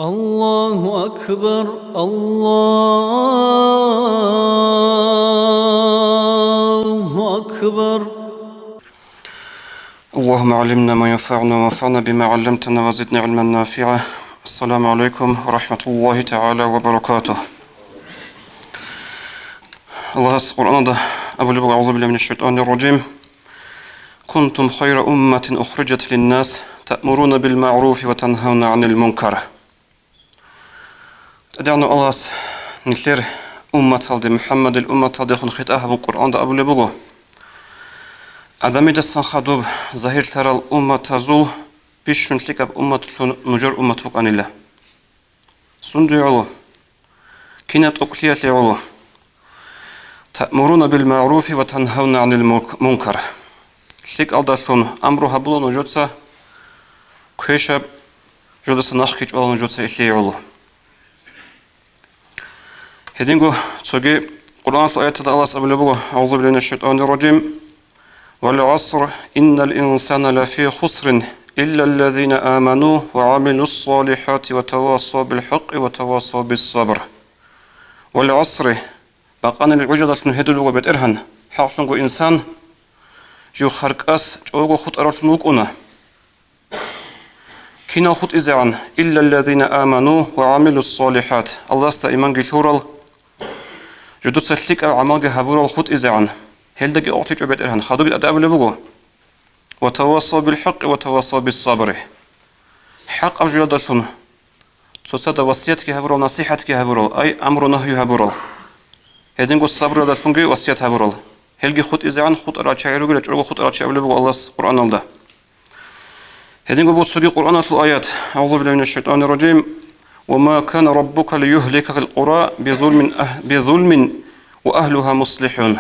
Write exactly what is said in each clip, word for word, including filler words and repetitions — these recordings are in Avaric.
الله أكبر، الله أكبر. اللهم علمنا ما ينفعنا وانفعنا بما علمتنا وزدنا علما نافعا. السلام عليكم ورحمة الله تعالى وبركاته. Аллагьас Къуръанда абулеб буго: أعوذ بالله من الشيطان الرجيم. كنتم خير أمة أخرجت للناس تأمرون بالمعروف وتنهون عن المنكر. ТӀадегӀанав Аллагьас нилъер умматалде, МухӀаммадил умматалдехун хитӀаб гьабун Къуръанда абулеб буго: «Адамидасан хадуб загьирлъарал умматазул бищун лъикӀаб умматлъун нужер уммат букӀанила». Сунде гӀоло? Кинаб тӀокӀлъиялъе гӀоло? تأمرون بالمعروف وتنهون عن المنكر. ЛъикӀалдалъун амру гьабула нужеца, квешаб жодаса нахъги чӀвала нужеца илъие гӀоло. Гьединго цоги Къуръаналъул аяталда Аллагьас абулеб буго: أعوذ بالله من الشيطان الرجيم. والعصر إن الإنسان لفي خسر إلا الذين آمنوا وعملوا الصالحات وتواصوا بالحق وتواصوا بالصبر. والعصر, бакъанил гӀужалдалъун гьедулев вуго БетӀергьан, хӀакълъунго инсан жив харкъас чӀого хутӀаравлъун вукӀуна. Кинал хутӀизегӀан? إلا الذين آمنوا وعملوا الصالحات, Аллагьасда иманги лъурал, жодуца лъикӀаб гӀамалги гьабурал хутӀизегӀан. Гьелдаги къокълъичӀо БетӀергьан, хадуги тӀаде абулеб буго: وتواصوا بالحق وتواصوا بالصبر. ХӀакъаб жоялдалъун цоцазда васиятги гьабурал, насихӀатги гьабурал, ай, амру-нагью гьабурал. Гьединго сабруялдалъунги васият гьабурал. Гьелги хутӀизегӀан хутӀарал чагӀи ругила, чӀого хутӀарал чагӀи абулеб буго Аллагьас Къуръаналда. Гьединго буго цоги Къуръаналъул аят: أعوذ بالله من الشيطان الرجيم. وما كان ربك ليهلك القرى بظلم أه-، بظلم وأهلها مصلحون.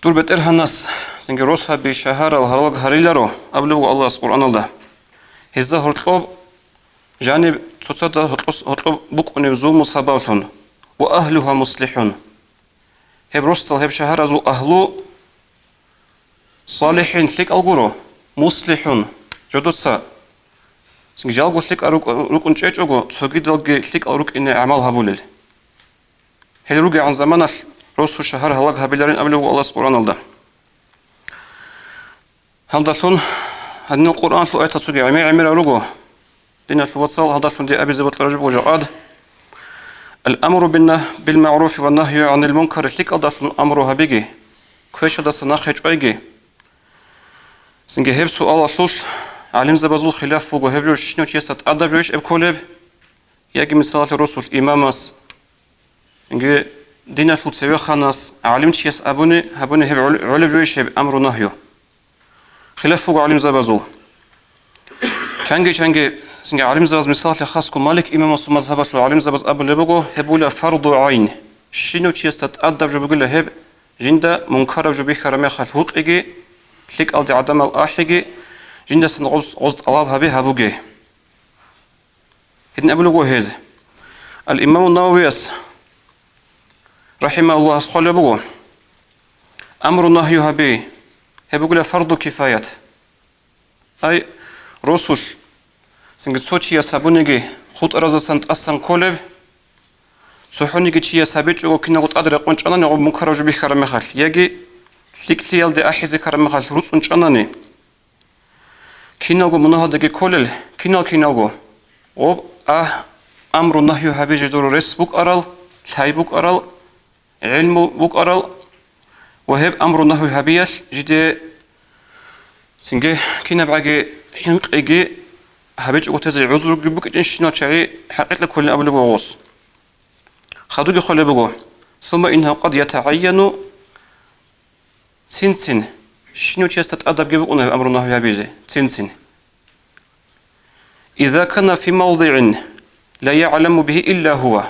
Дур БетӀергьанас цинги росаби шагьарал гьаралаг гьариларо, абулеб буго Аллагьас Къуръаналда. Гьезда гьоркьоб жаниб цоцазда гьоркьос-, гьоркьоб букӀунеб зулму сабаблъун, وأهلها مصلحون. Гьеб росдал, гьеб шагьаразул агьлу салихӀин, лъикӀал гуро, муслихӀун, жодоца жалго лъикӀал рукӀ-, рукӀун чӀечӀого, цогидалги лъикӀал рукӀине гӀамал гьабулел. Гьел ругегӀан заманалъ росу шагьар гьалаг гьабиларин абулеб буго Аллагьас Къуръаналда. Гьалдалъун гьадинал Къуръаналъул аятал цоги гӀемер-гӀемерал руго. Диналъул вацал, гьалдалъун дие абизе бокьараб жо буго жакъад: الأمر بالنه-، بالمعروف والنهي عن المنكر, лъикӀалдалъун амру гьабиги, квешалдаса нахъе чӀвайги. Цинги гьеб суалалъулъ гӀалимзабазул хилаф буго, гьеб жо щинав чиясда тӀадаб жойищ гьеб кколеб? Яги, мисалалъе, росулъ имамас, цинги диналъул цевеханас, гӀалимчияс абуни, гьабуни гьеб гӀол-, гӀолеб жойищ гьеб амру-нагью? Хилаф буго гӀалимзабазул. Чанги-чанги, цинги гӀалимзабаз, мисалалъе, хасго Малик имамасул мазгьабалъул гӀалимзабаз абулеб буго, гьеб бугила фарду гӀайн, щинав чиясда тӀадаб жо бугила гьеб, жинда мункараб жо бихьараб мехалъ гьукъиги, лъикӀалде гӀадамал ахӀиги, жиндасан гъоз, гъоз тӀалаб гьаби гьабуге. Гьедин абулеб буго гьез. Ал-Имаму Нававияс, рахӀимагьуллагь, хъвалеб буго: амру-нагью гьаби, гьеб бугила фарду кифаят. Ай, росулъ, цинги цо чияс гьабуниги хутӀаразасан тӀасан кколеб, цохӀониги чияс гьабичӀого киналго тӀад рекъон чӀанани гъоб мункараб жо бихьараб мехалъ, яги лъикӀлъиялде ахӀизе ккараб мехалъ руцӀцӀун чӀанани, киналго мунагьалдаги кколел, кинал-киналго, гъоб, агь, амру-нагью гьабизе дур рес букӀарал, лъай букӀарал, гӀилму букӀарал ва гьеб амру-нагью гьабиялъ жиде цинги кинабгӀаги хӀинкъиги гьабичӀого тезе гӀузруги букӀинчӀищинал чагӀи хӀакъикъа кколин абулеб буго гъос. Хадуги хъвалеб буго: ثم إنه قد يتعين, цин-цин, щинав чиясда тӀадабги букӀуна гьеб амру-нагью гьабизе, цин-цин. إذا كان في موضع لا يعلم به إلا هو.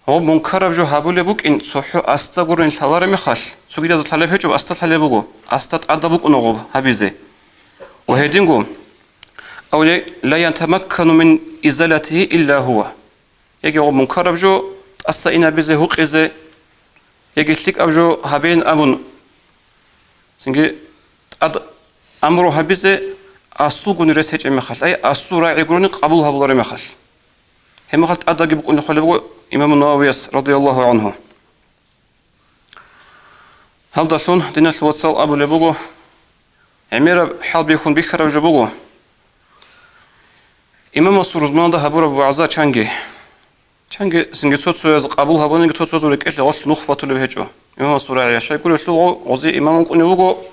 Гьаб мункараб жо гьабулеб букӀин цохӀо асда гурин лъалареб мехалъ, цогидазда лъалеб гьечӀо, асда лъалеб буго, асда тӀадаб букӀуна гъоб гьабизе. Ва гьединго, أو لا يتمكن من إزالته إلا هو. Яги гъоб мункараб жо тӀаса инабизе, гьукъизе, яги лъикӀаб жо гьабеян абун, цинги тӀад амру гьабизе, асулгун рес гьечӀеб мехалъ, ай, асул рагӀи гурони къабул гьабулареб мехалъ. Гьеб мехалъ тӀадабги букӀунеб буго имам Нававияс, радияллагьу гӀангьу. Гьалдалъун, диналъул вацал, абулеб буго, гӀемераб хӀал бихьун бихьараб жо буго имамасул рузманалда гьабураб вагӀза чанги. Чанги цинги цо-цояз къабул гьабуниги, цо-цояз рекӀелъе гъолъ нух батулеб гьечӀо. Имамасул рагӀи, щайгурелъул гъо-, гъози имам вукӀунев вуго,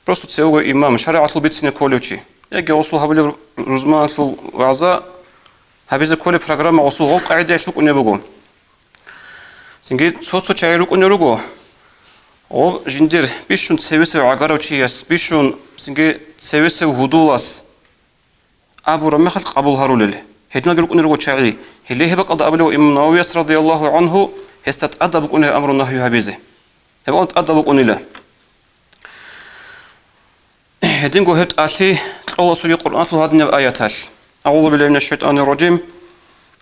просто цевего имам, шаригӀалъул бицине кколев чи. Яги гъосул гьабулеб рузманалъул вагӀза гьабизе кколеб программа гъосул гъоб къагӀидаялъ букӀунеб буго. Цинги цо-цо чагӀи рукӀунел руго, гъоб жиндир бищун цевесев гӀагарав чияс, бищун цинги цевесев гьудулас абураб мехалъ къабул гьарулел. Гьединалги рукӀунел руго чагӀи. Гьеле гьеб бакӀалда абулев имам Нававияс, радияллагьу гӀангьу, гьесда тӀадаб букӀунеб амру-нагью гьабизе. Гьеб бакӀалда тӀадаб букӀунила. Гьединго гьеб тӀалъи кьола цоги Къуръаналъул гьадинаб аяталъ. أعوذ بالله من الشيطان الرجيم.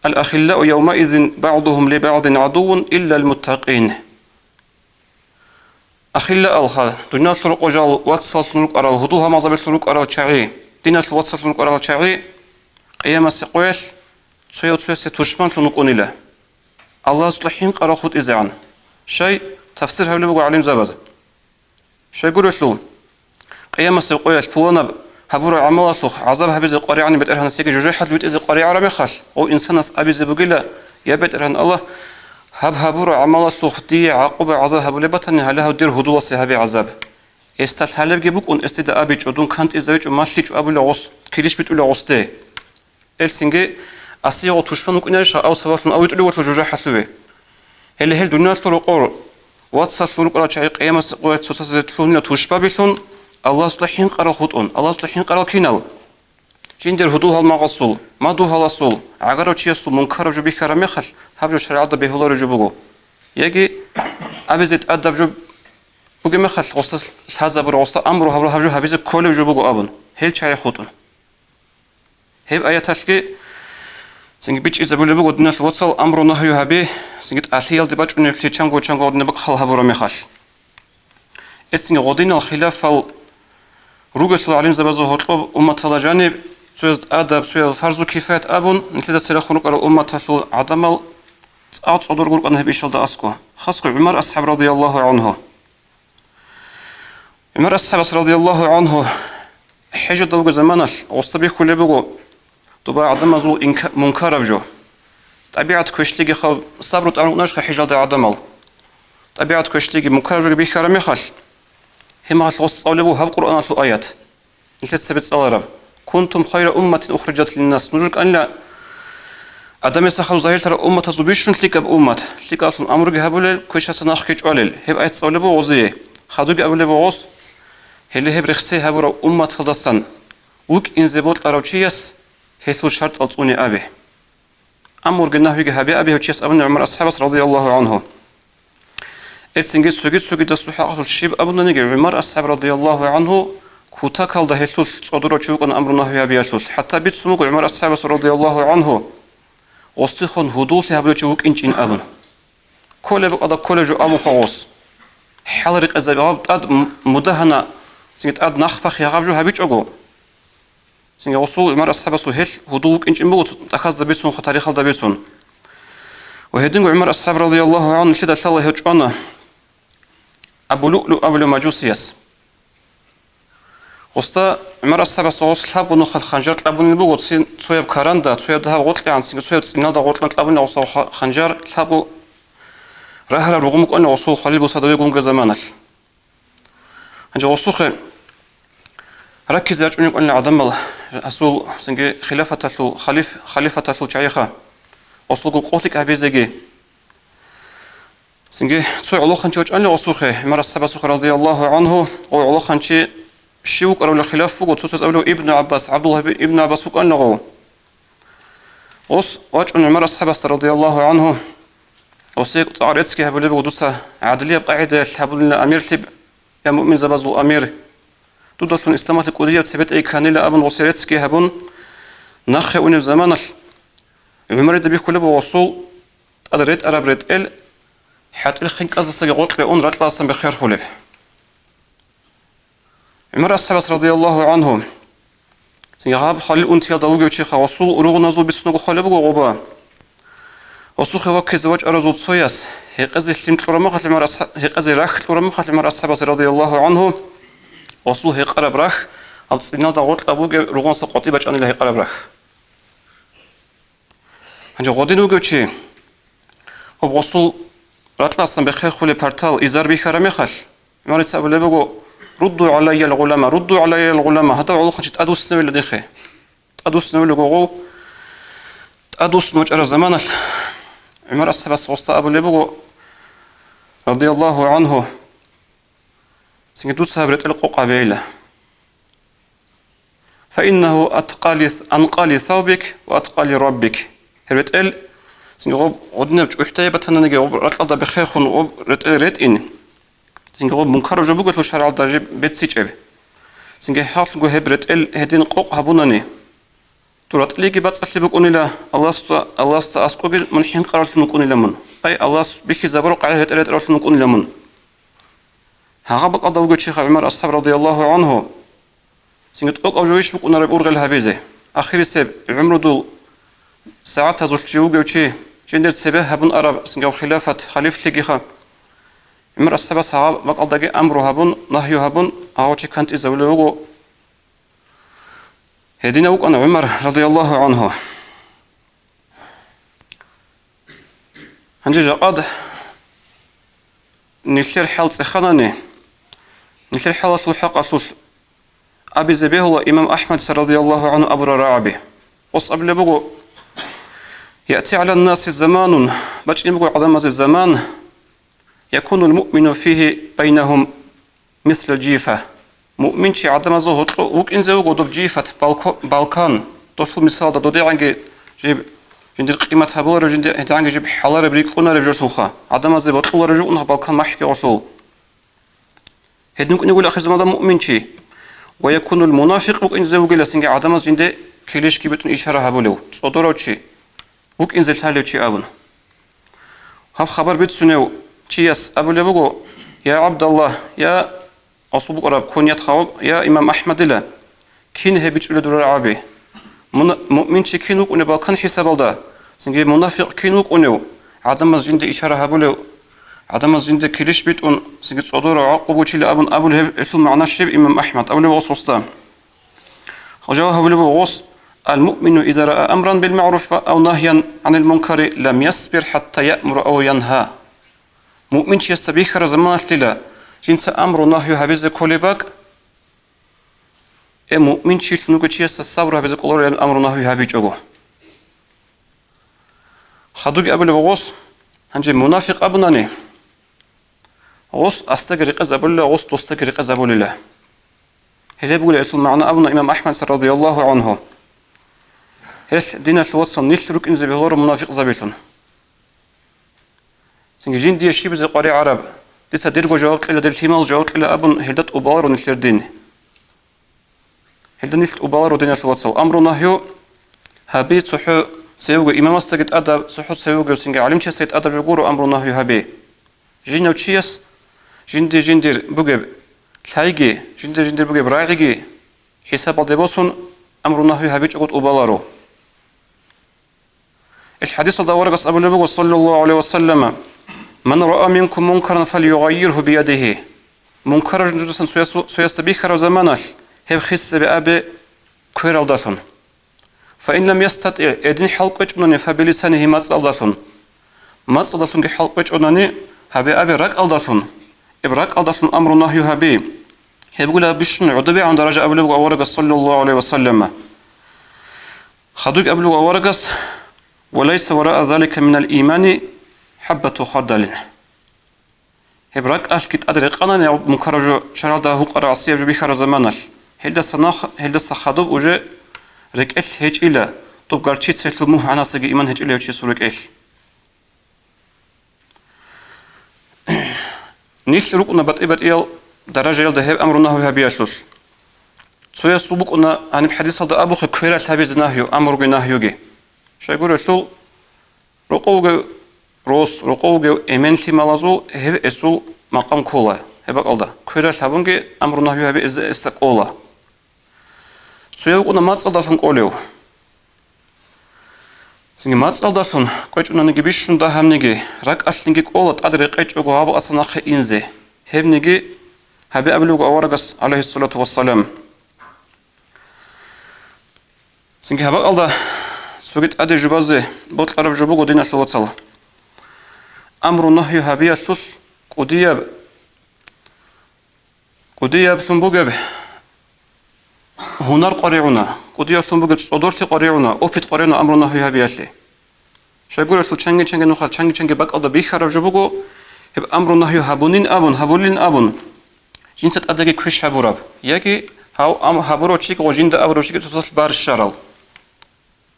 الأخلاء يومئذ بعضهم لبعض عدو إلا المتقين. Ахиллаалха, дуниялалъул рокъоб жал вацаллъун рукӀарал, гьудул-гьалмагъзабилъун рукӀарал чагӀи, диналъул вацаллъун рукӀарал чагӀи, къиямасеб къоялъ цояв цоясе тушманлъун вукӀунила, Аллагьасукьа хӀинкъарал хутӀизегӀан. Щай, тафсир гьабулеб буго гӀалимзабаз. Щайгурелъул, къиямасеб къоялъ пуланаб гьабураб гӀамалалъухъ гӀазаб гьабизе къваригӀани БетӀергьанас яги жужахӀалде витӀизе къваригӀараб мехалъ, гъов инсанас абизе бугила: «Я БетӀергьан Аллагь, гьаб гьабураб гӀамалалъухъ дие гӀакъуба-гӀазаб гьабулеб батани, гьале гьав дир гьудуласе гьабе гӀазаб. Гьесда лъалебги букӀун, гьес дида абичӀо, дун кантӀизавичӀо, малъичӀо абулеб гъос, килищ битӀулеб гъосде». Гьелсинги асиего тушман вукӀинарищха, ав сабаблъун ав витӀулев вугелъул жужахӀалъуве? Гьеле гьел дуниялалъул рокъор вацаллъун рукӀарал чагӀи къиямасеб къоялъ цоцазе лъугьунила тушбабилъун, Аллагьасукьа хӀинкъарал хутӀун, Аллагьасукьа хӀинкъарал кинал? Жиндир гьудул-гьалмагъасул, мадугьаласул, гӀагарав чиясул мункараб жо бихьараб мехалъ, гьаб жо шаригӀалда бегьулареб жо буго. Яги абизе тӀадаб жо бугеб мехалъ, гъосда лъазабураб, гъосда амру гьабураб гьаб жо гьабизе кколеб жо буго абун, гьел чагӀи хутӀун. Гьеб аяталъги цинги бичӀчӀизабулеб буго, диналъул вацал, амру-нагью гьаби, цинги тӀалъиялде бачӀунеблъи чанго-чанго гъодинаб бакӀ хал гьабураб мехалъ. Гьецинги гъодинал хилафал ругелъул гӀалимзабазул гьоркьоб умматалда жаниб, цояз тӀадаб, цояз фарзу кифаят абун, нилъеда церехун рукӀарал умматалъул гӀадамал цӀакъ цӀодорго рукӀана гьеб ишалда аскӀо, хасго ГӀумар асхӀаб радияллагьу гӀангьу. ГӀумар асхӀабас радияллагьу гӀангьу хӀежалда вугеб заманалъ гъосда бихьулеб буго доба гӀадамазул инка-, мункараб жо. ТӀабигӀат квешлъиги хаб-, сабру тӀамун рукӀунарищха хӀежалда гӀадамал? ТӀабигӀат квешлъиги мункараб жоги бихьараб мехалъ, гьеб мехалъ гъос цӀалулеб буго гьаб Къуръаналъул аят. Нилъеца цебе цӀалараб: «Кунтум хайра умматин ухриджат линнас», нуж рукӀанила Адамиса хадуб загьирлъарал умматазул бищун лъикӀаб уммат, лъикӀаллъун амруги гьабулел, квешаса нахъги чӀвалел. Гьеб аят цӀалулеб буго гъозие, хадуги абулеб буго гъос: «Гьеле гьеб рехсей гьабурав умматалдасан вукӀинзе бокьарав чияс гьелъул шартӀал цӀуне абе». Амруги нагьиги гьабе абе гьев чияс абуни ГӀумар асхӀабас радияллагьу гӀангьу. Гьецинги цоги-цогидасул хӀакъалъулъ щиб абунаниги, ГӀумар асхӀаб радияллагьу гӀангьу кутакалда гьелъул цӀодорав чи вукӀана амру-нагьи гьабиялъулъ. ХӀатта бицун буго ГӀумар асхӀабас радияллагьу гӀангьу гъосдехун гьудуллъи гьабулев чи вукӀинчӀин абун. Кколеб бакӀалда кколеб жо абунха гъос. ХӀал рекъезабигъаб тӀад м-, мудагьана, цинги тӀад нахъбахъи гьаб жо гьабичӀого. Цинги гъосул ГӀумар асхӀабасул гьелъ гьудул вукӀинчӀин буго тӀахьазда бицунха, тарихалда бицун. Ва гьединго ГӀумар асхӀаб радияллагьу гӀангьу нилъеда лъала гьев чӀвана Абу ЛуълуӀ абулев мажусияс. Гъосда ГӀумар асхӀабасда гъос лъабго нухалъ ханжар кьабунел буго, цин цояб каранда, цояб дагьаб гъоркьегӀан, цинги цояб цӀиналда гъоркьан кьабунел гъосда ха-, ханжар лъабго рагьараб ругъун букӀана гъосул хвалил бусада вегунго заманалъ. Гьанже гъосухъе раккизе рачӀунеб кӀванила гӀадамал, гьасул цинги хилафаталъул, халиф-, халифаталъул чагӀиха. Гъосулгун къо лъикӀ гьабизеги. Цинги цо гӀолохъанчи вачӀанила гъосухъе, ГӀумар асхӀабасухъе радияллагьу гӀангьу, гъов гӀолохъанчи щив вукӀаравли хилаф буго, цоцаз абулев Ибну ГӀаббас, ГӀабдуллагь иб-, Ибну ГӀаббас вукӀанила гъов. Гъос вачӀун ГӀумар асхӀабасда радияллагьу гӀангьу, гъосие цӀакъ реццги гьабулеб буго: «Дуца гӀадлияб къагӀидаялъ гьабулила амирлъи, я муъминзабазул амир. Дудалъун исламалъе кӀудияб цебетӀей кканила», — абун, гъосие реццги гьабун, нахъе унеб заманалъ ГӀумарида бихьулеб буго гъосул тӀад ретӀараб ретӀел хӀатӀил хинкӀаздасаги гъоркье ун ракьалдасан бехерхулеб. ГӀумар асхӀабас радияллагьу гӀангьу Цинги гьаб хвалил унтиялда вугев чи ха, гъосул ругъуназул бицунго хвалеб буго гъоба. Гъосухъе ваккизе вачӀаразул цояс гьекъезе лъим кьурамухъалъ ГӀумар асхӀа-, гьекъезе рахь кьурамухъалъ ГӀумар асхӀабасе радияллагьу гӀанху, гъосул гьекъараб рахь, гьаб цӀиналда гъоркьа бугеб ругъунаса къватӀи бачӀанила гьекъараб рахь. Гьанже гъодин вугев чи, гьаб гъосул ракьасан бехерхулеб партал, изар бихьараб мехалъ, ГӀумарица абулеб буго: «Рудду гӀалайял гъулама, рудду гӀалайял гъулама», гьадав гӀолохъанчи тӀадвуссинавила дихъе. ТӀадвуссинавилего гъов, тӀадвуссун вачӀараб заманалъ ГӀумар асхӀабас гъосда абулеб буго, радияллагьу гӀанху, цинги дуца гьаб ретӀел къокъ гьабейила. «Фаиннагьу аткъали, анкъали савбик ва аткъали Раббик». Гьеб ретӀел, цинги гъоб гъодинаб чӀухӀдай батананиги, гъоб ракьалда бехерхун гъоб ретӀел ретӀин. Цинги гъоб мункараб жо бугелъул шаргӀалда жиб беццичӀеб. Цинги гьалъго гьеб ретӀел гьедин къокъ гьабунани, дур ратӀлиги бацӀцӀалъи букӀунила, Аллагьасда, Аллагьасда аскӀоги мун хӀинкъаравлъун вукӀунила мун. Ай, Аллагьас бихьизабураб къагӀида ретӀа-ретӀаравлъун вукӀунила мун. Гьагъа бакӀалда вугев чи ха ГӀумар асхӀаб радияллагьу гӀанху. Цинги тӀокӀав жо иш букӀунареб ургъел гьабизе. Ахирисеб гӀумрудул сагӀатазулъ жив вугев чи, жиндир цебе гьабун араб, цинги хилафат, халифлъигиха. ГӀумар асхӀабас гьагъа бакӀалдаги амру гьабун, нагью гьабун, гьагъав чи кантӀизавулев вуго. Гьединав вукӀана ГӀумар радияллагьу гӀанху. Гьанже жакъад нилъер хӀал цӀеханани, нилъер хӀалалъул хӀакъалъулъ абизе бегьула имам АхӀмадица радияллагьу гӀанху абурал рагӀаби. Гъос абулеб буго: «Яти гӀалан наси заманун», бачӀин буго гӀадамазе заман, «якунул муъмину фигьи байнагьум мислал жифа». Муъминчи гӀадамазул гьоркьо вукӀинзе вуго доб жифат, балко-, балкан, долъул мисалда додегӀанги жиб жиндир къимат гьабулареб, жинди-, гьедигӀанги жиб хӀалареб, рикӀкӀунареб жолъулха, гӀадамазде бокьулареб жо укӀунха балкан махӀги гъолъул. Гьедин вукӀинегули ахирзаманда муъминчи. «Ва якунул мунафикъ» вукӀинзе вугила цинги гӀадамаз жинде килищги битӀун ишара гьабулев, цӀодорав чи, вукӀинзе лъалев чи абун. Гьаб хабар бицунев чияс абулеб буго: «Я ГӀабдаллагь, я», асул букӀараб кунят гьаб, «я имам АхӀмадила, кин гьеб бичӀчӀулел дур рагӀаби? Муна-, муъминчи кин вукӀунеб балкан хӀисабалда, цинги мунафикъ кин вукӀунев, гӀадамаз жинде ишара гьабулев, гӀадамаз жинде килищ битӀун, цинги цӀодорав гӀакъуба чила абун абулеб гьеб, гьелъул магӀна щиб, имам АхӀмад?» абулеб гъос гъосда. Жаваб гьабулеб гъос: «Ал-муъмину иза раа амран бил-магӀруфи ав нагьян гӀанил мункари лам ясбир хӀатта яъмура ав янгьа». Муъминчиясда бихьараб заманалъила жинца амру-нагью гьабизе кколеб бакӀ, э, муъминчилъун вугев чиясда сабру гьабизе кӀоларилан амру-нагью гьабичӀого. Хадуги абулеб гъос, гьанже мунафикъ абунани, гъос асдаги рекъезабулила, гъос досдаги рекъезабулила. Гьелеб бугила гьелъул магӀна абуна имам АхӀмадица радияллагьу гӀанху. Гьелъ, диналъул вацал, нилъ рукӀинзе бегьуларо мунафикъзабилъун. Цинги жиндие щибизе къваригӀараб, дица дирго жаваб кьела, дир лъимал жаваб кьела абун, гьелда тӀубаларо нилъер дин. Гьелда нилъ тӀубаларо, диналъул вацал, амру-нагью гьаби цохӀо цевего имамасдаги тӀадаб, цохӀо цевего цинги гӀалимчиясдаги тӀадаб жо гуро амру-нагью гьаби. Жинав чияс жинди-жиндир бугеб лъайги, жинди-жиндир бугеб рагӀиги хӀисабалде босун, амру-нагью гьабичӀого тӀубаларо. Ил хӀадисалда аварагас абулеб буго, саллаллагьу гӀалайгьи ва саллама: «Ман раа минкум мункаран фалюгъаййиргьу биядигьи». Мункараб жо нужеца цояс-, цоясда бихьараб заманалъ, гьеб хисабе абе квералдалъун. «Фаин лам ястатӀигӀ», гьедин хӀал кӀвечӀунани, «фабилисанигьи», мацӀалдалъун. МацӀалдалъунги хӀал кӀвечӀунани, гьабе абе ракӀалдалъун. Гьеб ракӀалдалъун амру-нагью гьаби. Гьебгула бищун гӀодобегӀан даража абулеб буго аварагас, саллаллагьу гӀалайгьи ва саллама. Хадубги абулеб аварагас: «Ва лайса вараа залика минал имани хӀаббату хардалин». Гьеб ракӀалъги тӀад рекъанани, гьаб мункараб жо, шаргӀалда гьукъараб гӀасияб жо бихьараб заманалъ, гьелдаса нах-, гьелдаса хадуб уже рекӀелъ гьечӀила, тӀуб гарчицелъул мугь гӀанасаги иман гьечӀила гьев чиясул рекӀелъ. Нилъ рукӀуна батӀи-батӀиял даражаялда гьеб амру-нагью гьабиялъулъ. Цоясул букӀуна гьаниб хӀадисалда абухъе квералъ гьабизе нагью, амруги нагьюги. Щайгурелъул, рокъов вугев рос, рокъов вугев эмен лъималазул гьеб гьесул макъам ккола, гьеб бакӀалда квералъ гьабунги амру-нагью гьаби эс-, эсда кӀола. Цояв вукӀуна мацӀалдалъун кӀолев. Цинги мацӀалдалъун кӀвечӀунаниги бищун дагьабниги, ракӀалъинги кӀола тӀад рекъечӀого гьаб асанахъе инзе. Гьебниги гьабе абулеб буго аварагас, гӀалайгьиссалату вассалам. Цинги гьаб бакӀалда цоги тӀаде жубазе бокьараб жо буго, диналъул вацал. Амру-нагью гьабиялъулъ кӀудияб, кӀудияблъун бугеб гьунар къваригӀуна, кӀудияблъун бугеб цӀодорлъи къваригӀуна, опыт къваригӀуна амру-нагью гьабиялъе. Щайгурелъул чанги-чанги нухалъ чанги-чанги бакӀалда бихьараб жо буго, гьеб амру-нагью гьабунин абун, гьабулин абун, жинца тӀадеги квеш гьабураб, яги гьав ам-, гьабурав чиги ва жинда абурав чиги цоцалъ барщарал.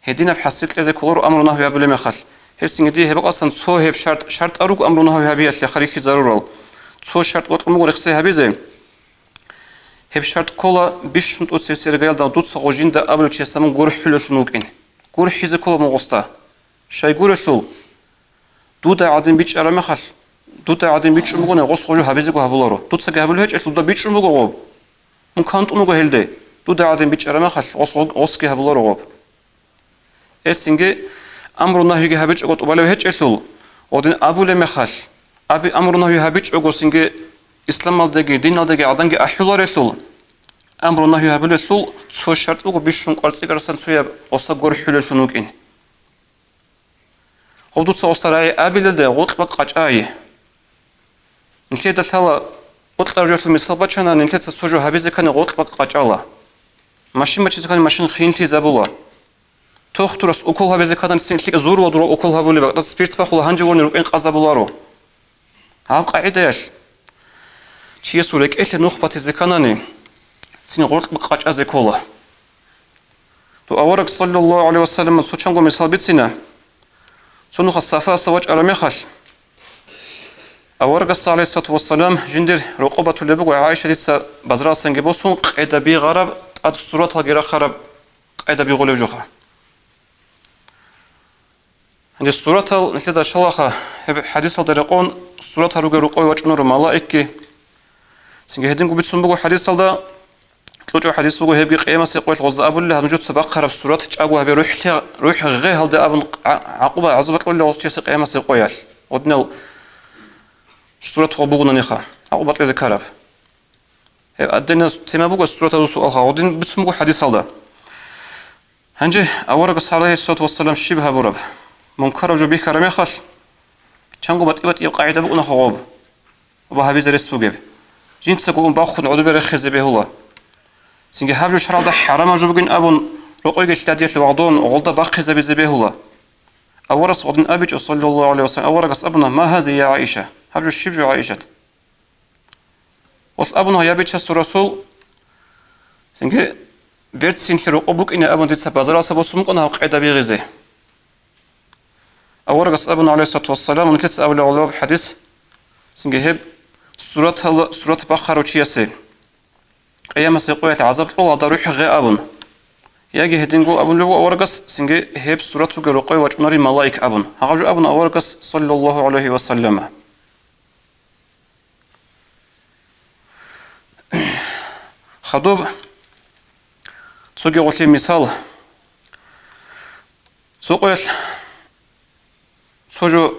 Гьединаб хӀасил кьезе кколаро амру-нагью гьабулеб мехалъ. Гьеб цинги дие гьеб бакӀасан цо гьеб шартӀ, шартӀал руго амру-нагью гьабиялъе хъарихьизарурал. Цо шартӀ бокьун буго рехсей гьабизе. Гьеб шартӀ ккола бищун тӀоцебесеб иргаялда дуца гъожинда абулев чияс гьабун гурхӀулевлъун вукӀин. ГурхӀизе ккола мун гъосда. Щайгурелъул, дуда гӀадин бичӀчӀараб мехалъ, дуда гӀадин бичӀчӀун бугони, гъос гъожу гьабизего гьабуларо. Дуцаги гьабулеб гьечӀелъул, дуда бичӀчӀун буго гъоб. Мун кантӀун вуго гьелде. Дуда гӀадин бичӀчӀараб мехалъ, гъос гъо-, гъосги гьабуларо гъоб. Гьецинги амру-нагьиги гьабичӀого тӀубалев гьечӀелъул, гъодин абулеб мехалъ, аби амру-нагьи гьабичӀого цинги исламалдаги, диналдаги гӀаданги ахӀуларелъул, амру-нагьи гьабулелъул цо шартӀ буго, бищун кӀварцӀигарасан цояб гъоса гурхӀулеллъун вукӀин. Гъоб дуца гъоса рагӀи абилалде гъоркь бакъ къачӀай. Нилъеда лъала, гъоркьараб жоялъул мисал бачана, нилъеца цо жо гьабизе ккани гъоркь бакъ къачӀала. Машин бачизе ккани машин хинлъизабула. Тохтурас укол гьабизе ккани цин лъикӀа зурла дура укол гьабулеб, бакӀда спирт бахула, гьанже гурони рукӀин къазабуларо. Гьаб къагӀидаялъ чиясул рекӀелъе нух батизе ккани, цин гъоркь бакъ къачӀазе ккола. Дов авараг, саллаллагьу гӀалайгьи ва саллам, цо чанго мисал бицина. Цо нухалъ Сафаса вачӀараб мехалъ, аварагас, гӀалайгьиссалату вассалам, жиндир рокъоб батулеб буго, ГӀайшатица базаралдасанги босун, къеда бигъараб, тӀад сураталги рахъараб къеда бигъулеб жоха. Гьанже суратал нилъеда щалаха, гьеб хӀадисалда рекъон, суратал ругел рокъове вачӀунаро малаикги. Цинги гьединго бицун буго хӀадисалда, кьучӀав хӀадис буго, гьебги къиямасеб къоялъ гъозда абулел, гьанжеца бахъараб сурат чӀаго гьабе рухӀлъи-, рухӀ гъе гьалде абун гӀа-, гӀакъуба гӀазаб кьолел гъос чиясе къиямасеб къоялъ. Гъодинал сурат гъо бугонаниха, гӀакъуба кьезе ккараб. Гьеб отдельная тема буго, суратазул суалха, гъодин бицун буго хӀадисалда. Гьанже аварагас, гӀалайгьиссалату вассалам, щиб гьабураб? Мункараб жо бихьараб мехалъ, чанго батӀи-батӀияб къагӀида букӀунаха гъоб ва гьабизе рес бугеб. Жинцаго ун бахун гӀодобе рехизе бегьула. Цинги гьаб жо шаргӀалда хӀарамаб жо бугин абун, рокъойги лъадиялъе вагъдон гъолда бахъизабизе бегьула. Аварагас гъодин абичӀо, саллаллагьу гӀалайгьи ва саллам, аварагас абуна: «Ма гьаза, я ГӀаиша?» Гьаб жо щиб жо, ГӀаишат? Гъолъ абуна: «Я Бичасул Расул, цинги берцинлъи рокъоб букӀине абун дица базаралдаса босун букӀана гьаб къеда бигъизе». Аварагас абуна, гӀалайгьиссалату вассалам, нилъеца абулеб гьаб хӀадис, цинги гьеб суратал-, сурат бахъарав чиясе къиямасеб къоялъ гӀазаб кьола гьалда рухӀ гъе абун. Яги гьединго абулеб буго аварагас, цинги гьеб сурат бугеб рокъове вачӀунари малаик абун. Гьагъаб жо абуна аварагас, саллаллагьу гӀалайгьи ва саллама. Хадуб цоги гъолъи мисал. Цо къоялъ цо жо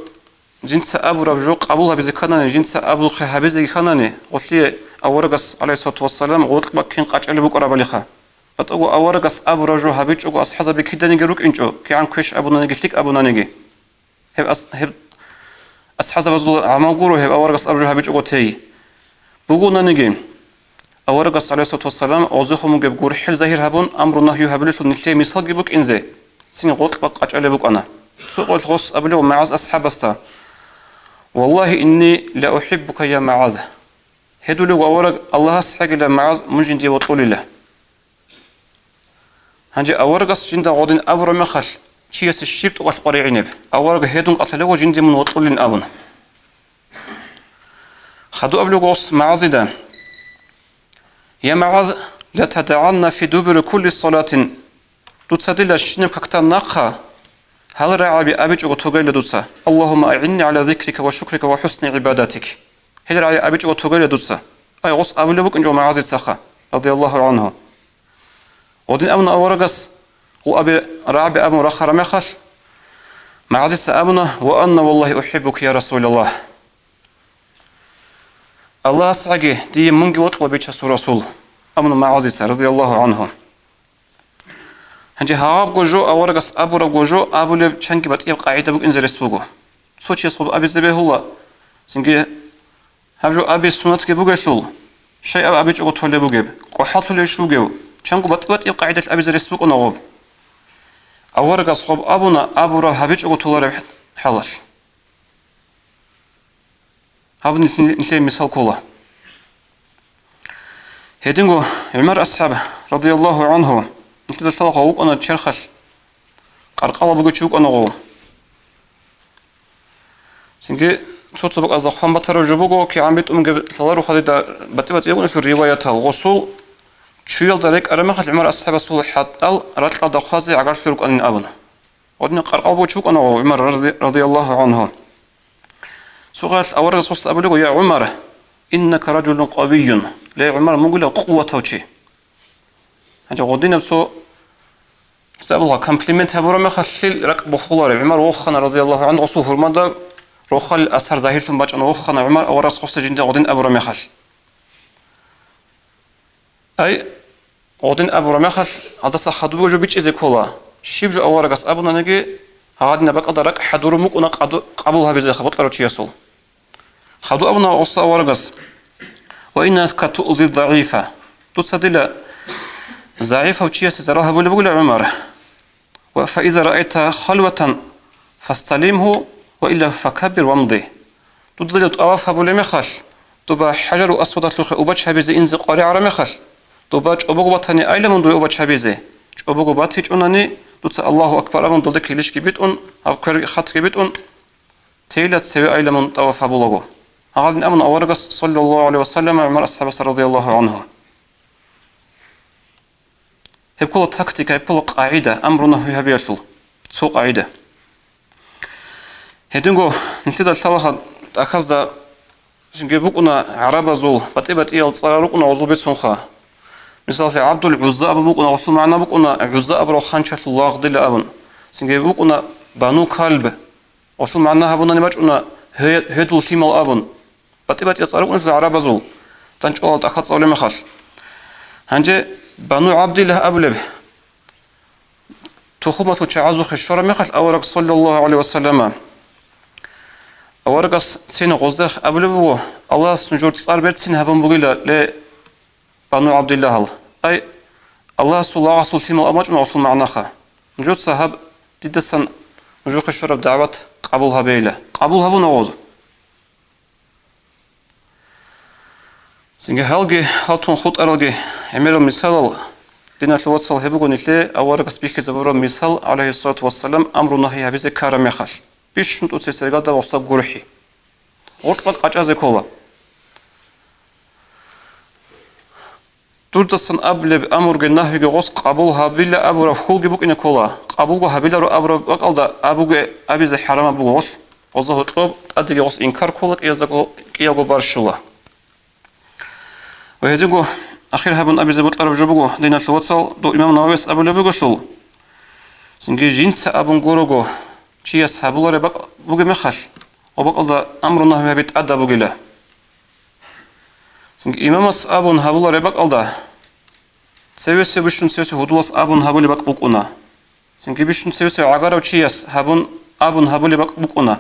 жинца абураб жо къабул гьабизе кканани, жинца абулхъе гьабизеги кканани, гъолъие аварагас, гӀалайгьиссалату вассалам, гъоркь баккин къачӀалеб букӀарабалиха. БатӀаго аварагас абураб жо гьабичӀого асхӀазаби киданиги рукӀинчӀо, кигӀан квеш абунаниги, лъикӀ абунаниги. Гьеб ас-, гьеб асхӀазабазул гӀамал гуро гьеб аварагас абураб жо гьабичӀого тей. Бугонаниги, аварагас, гӀалайгьиссалату вассалам, гъозехун бугеб гурхӀел загьир гьабун, амру-нагью гьабулелъул нилъее мисалги букӀинзе, цин гъоркь бакъ къачӀалеб букӀана. Цо къоялъ гъос абулев МагӀаз асхӀабасда: «Валлагьи, инни ла ухӀиббука, я МагӀаз». Гьедулев авараг, Аллагьас хӀегила, МагӀаз, мун жиндие вокьулила. Гьанже аварагас жинда гъодин абураб мехалъ, чиясе щиб тӀокӀалъ къваригӀинеб, авараг гьедун кӀалъалего жинде мун вокьулин абун. Хадуб абулеб гъос МагӀазида: «Я МагӀаз, ла тадагӀанна фи дубури кулли салатин». Дуца дила щинаб какда нахъа гьал рагӀаби абичӀого тогейила дуца: «Аллагьумма агӀинни гӀала зикрика ва шукрика ва хӀусни гӀибадатик». Гьел рагӀи абичӀого тогейила дуца. Ай, гъос абулеб букӀинчӀо МагӀазицаха, радияллагьу гӀангьу. Гъодин абуна аварагас, гъул аби рагӀаби абун рахараб мехалъ, МугӀазица абуна: «Ва анна валлагьи ухӀиббука, я Расулаллагь». «АллагьасгӀаги, дие мунги вокьула, бичасул Расул», — абуна МугӀазица, радияллагьу гӀангьу. Гьанже гьабго жо, аварагас абурабго жо абулеб чанги батӀияб къагӀида букӀине рес буго. Цо чияс гъоб абизе бегьула, цинги гьаб жо аби суннатги бугелъул, щай аб абичӀого толеб бугеб, кӀухӀал толевищ бугев, чанго батӀи-батӀияб къагӀидалъ абизе рес букӀуна гъоб. Аварагас гъоб абуна, абураб гьабичӀого толареб хӀалалъ. Гьаб нилъ-, нилъее мисал ккола. Гьединго ГӀумар асхӀаб, радияллагьу гӀангьу, нилъеда лъалаха вукӀана черхалъ, къаркъала бугев чи вукӀана гъов. Цинги цо-цо бакӀазда хъван батараб жо буго, кигӀан битӀунги лъаларо хадида батӀи-батӀи букӀунелъул риваятал. Гъосул чуялда рекӀараб мехалъ ГӀумар асхӀабасул хӀатӀал ракьалда хъвазе гӀагарлъи рукӀанин абуна. Гъодин къаркъал бугев чи вукӀана гъов ГӀумар рази-, радияллагьу гӀангьу. Цо къоялъ аварагас гъосда абулего: «Я ГӀумар, иннака ражулун къавийюн». Ле, ГӀумар, мугила къуватав чи. Гьанже гъодинаб цо, цо абула, комплимент гьабураб мехалъ лъил ракӀ бухулареб. ГӀумар вохана, радияллагьу гӀангьу, гъосул гьурмада рохалил асар загьирлъун бачӀана, вохана ГӀумар аварагас гъосда жинда гъодин абураб мехалъ. Ай, гъодин абураб мехалъ, гьадаса хадуб жо бичӀчӀизе ккола. Щиб жо аварагас абунаниги, гьагъадинаб бакӀалда ракӀ хӀадурун букӀуна къаду-, къабул гьабизе хаб-, бокьарав чиясул. Хадуб абуна гъосда аварагас: «Ва иннака туъзи загӀифа». Дуца дила загӀифав чиясе зарал гьабулеб бугила, ГӀумар. «Ва фаиза раайта халватан фасталимгьу, ва илла факаббир вамди». Дуда дила тӀаваф гьабулеб мехалъ, дуба ХӀажарул Асвадалъухъе убач гьабизе инзе къваригӀараб мехалъ, дуба чӀобого батани айла мун дуе убач гьабизе. ЧӀобого батичӀонани, дуца Аллагьу акбар абун, далде килищги битӀун, гьаб кверги хатги битӀун, тейила цеве айла мун тӀаваф гьабулаго. Гьагъадин абуна аварагас, саллаллагьу гӀалайгьи ва саллам, ГӀумар асхӀабасда радияллагьу гӀангьу. Гьеб ккола тактика, гьеб ккола къагӀида, амру-нагьи гьабиялъул цо къагӀида. Гьединго нилъеда лъалаха тӀахьазда жинги букӀуна гӀарабазул, батӀи-батӀиял цӀарал рукӀуна гъозул бицунха. Мисаллъи, ГӀабдул ГӀузза абун букӀуна, гъолъул магӀна букӀуна ГӀузза абурав ханчалъул лагъ дила абун. Цинги букӀуна Бану Калб, гъолъул магӀна гьабунани бачӀуна гье-, гьедул лъимал абун. БатӀи-батӀиял цӀар рукӀунелъул гӀарабазул, данчӀвалал тӀахьал цӀалулеб мехалъ. Гьанже Бану ГӀабдиллагь абулеб тухумалъул чагӀазухъе щвараб мехалъ авараг, саллаллагьу гӀалайгьи ва саллама, аварагас цин гъоздехъ абулеб буго: «Аллагьас нужер цӀар берцин гьабун бугила, ле, Бану ГӀабдиллагьал. Ай, Аллагьасул лагъасул лъимал», — абун бачӀуна гъолъул магӀнаха. «Нужеца гьаб дидасан нужехъе щвараб дагӀват къабул гьабейила». Къабул гьабуна гъоз. Цинги гьалги, гьалтун хутӀаралги гӀемерал мисалал, диналъул вацал, гьеб буго нилъее аварагас бихьизабураб мисал, гӀалайгьиссалату вассалам, амру-нагьи гьабизе ккараб мехалъ. Бищун тӀоцебесеб иргалда гъосда гурхӀи. Гъоркьа къачӀазе ккола. Дурдасан абулеб амруги нагьиги гъос къабул гьабила абураб хьулги букӀине ккола. Къабулго гьабиларо абураб бакӀалда абуге абизе хӀарамаб буго гъолъ. Гъозда гьоркьоб тӀадеги гъос инкар ккола, кӀияздаго, кӀиялго барщула. Ва гьединго ахир гьабун абизе бокьараб жо буго, диналъул вацал, дов имам Нававияс абулеб бугелъул, цинги жинца абун гурого, чияс гьабулареб бакӀ бугеб мехалъ, гъоб бакӀалда амру-нагьи гьаби тӀадаб бугила. Цинги имамас абун гьабулареб бакӀалда, цевесев бищун цевесев гьудулас абун гьабулеб бакӀ букӀуна. Цинги бищун цевесев гӀагарав чияс гьабун, абун гьабулеб бакӀ букӀуна.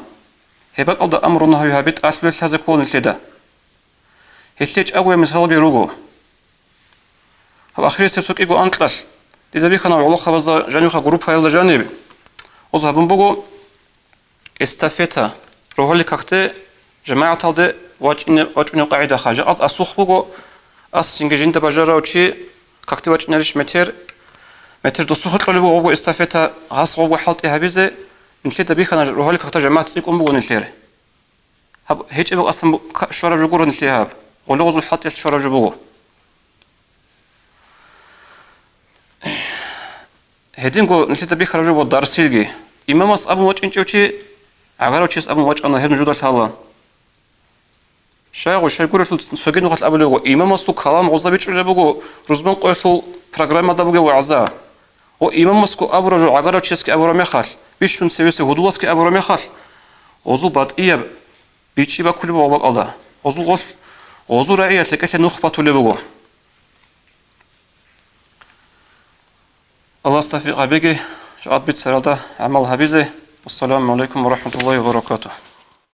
Гьеб бакӀалда амру-нагьи гьаби тӀалъулел лъазе ккола нилъеда. Гьелъие чӀагояб мисалги руго. Гьаб ахирисеб цо кӀиго анкьалъ дида бихьана гӀолохъабазда жанивха группаялда жаниб. Гъоз гьабун буго эстафета, рогьалил какде жамагӀаталде вачӀине-, вачӀунеб къагӀидаха. Жакъа асухъ буго, ас жинги жинда бажарав чи какде вачӀинарищ метер, метер досухъе кьолеб буго гъобго эстафета, гъас гъобго хӀалтӀи гьабизе, нилъеда бихьана рогьалил какда жамагӀат цӀикӀкӀун буго нилъер. Гьаб гьечӀеб бакӀасан бу-, ка-, щвараб жо гуро нилъее гьаб. Гъоле-гъозул хӀалтӀиялъ щвараб жо буго. Гьединго нилъеда бихьараб жо буго дарсилги. Имамас абун вачӀинчӀев чи, гӀагарав чияс абун вачӀана, гьеб нужеда лъала. Щайгу, щайгурелъул цоги нухалъ абулеб буго, имамасул калам гъозда бичӀчӀулеб буго, рузман къоялъул программада бугеб вагӀза, гъо имамасго абураб жо гӀагарав чиясги абураб мехалъ, бищун цевеса гьудуласги абураб мехалъ, гъозул батӀияб бичӀчӀи бакулеб буго бакӀалда. Гъозул гъолъ, гъозул рагӀиялъ рекӀелъе нух батулеб буго. Аллагьас тавфикъ гьабеги, жакъа бицаралда гӀамал гьабизе. Ассаламу гӀалайкум ва рахӀматуллагьи ва баракатугь.